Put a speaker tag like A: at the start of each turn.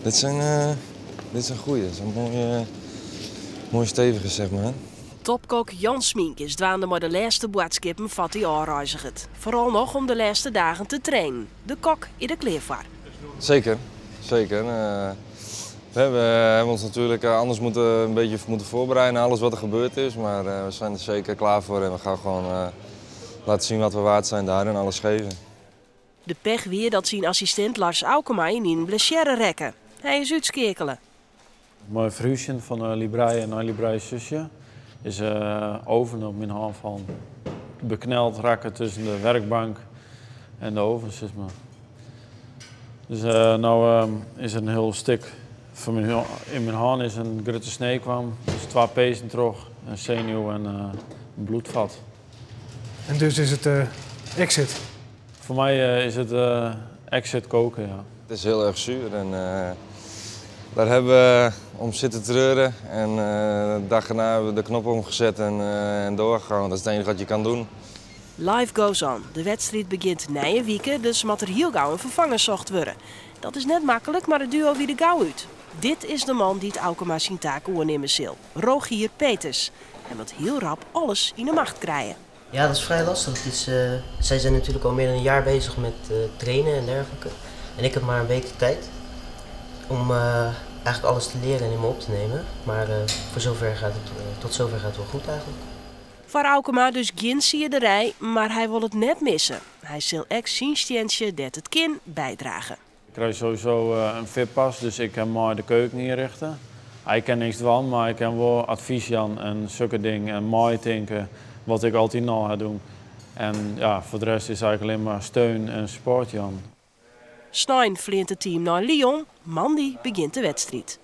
A: Dit zijn goeie. Dat zijn mooie, mooie stevige, zeg maar.
B: Topkok Jan Smink is dwaande mei de lêste boadskippen foar't hy ôfreiziget. Foaral noch om de lêste dagen te trainen. De kok is der klear foar.
A: Zeker, zeker. We hebben ons natuurlijk anders een beetje moeten voorbereiden naar alles wat er gebeurd is. Maar we zijn er zeker klaar voor en we gaan gewoon laten zien wat we waard zijn daar en alles geven.
B: De pech wie dat syn assistint Lars Aukema yn in blessearre rekke. Hy is útskeakele.
C: Mei ferhúzjen fan de Librije nei Librije Zusje is oven op myn hân fallen. Bekneld rekke tusken de wurkbank en de oven, sis mar. Dus no is der in hiel stik fan myn, yn myn hân is in grutte snee kaam. Dus twa pezen troch, in senuw en in bloedfet.
D: En dus is it exit?
C: Foar my is it exit koken, ja.
A: Het is heel erg zuur en daar hebben we om zitten treuren. En de dag erna hebben we de knop omgezet en doorgegaan. Dat is het enige wat je kan doen.
B: Life goes on. De wedstriid begjint nije wike, dus moat der hiel gau in ferfanger socht wurde. Dat is net maklik, mar it duo wie der gau út. Dit is de man dy't Aukema syn taak oernimme sil. Rogier Peters. En moat hiel rap alles yn 'e macht krije.
E: Ja, dat is vrij lastig. Zij zijn natuurlijk al meer dan een jaar bezig met trainen en dergelijke. En ik heb maar een week de tijd om eigenlijk alles te leren en in me op te nemen. Maar tot zover gaat het wel goed eigenlijk.
B: Foar Aukema dus gjin siederij, mar hy wol it net misse. Hy sil ek syn stientsje dêr't it kin bydrage.
C: Ik krij sowieso in VIP-pas, dus ik kin mei de keuken ynrjochtsje. Ik kin neat dwaan, mar ik kin wol advys jaan en sokke dingen en meitinke wat ik altyd noch ha dien. En ja, foar de rest is eigentlik allinne mar steun en support jaan.
B: Snein fleant it team nei Lyon, moandei begjint de wedstriid.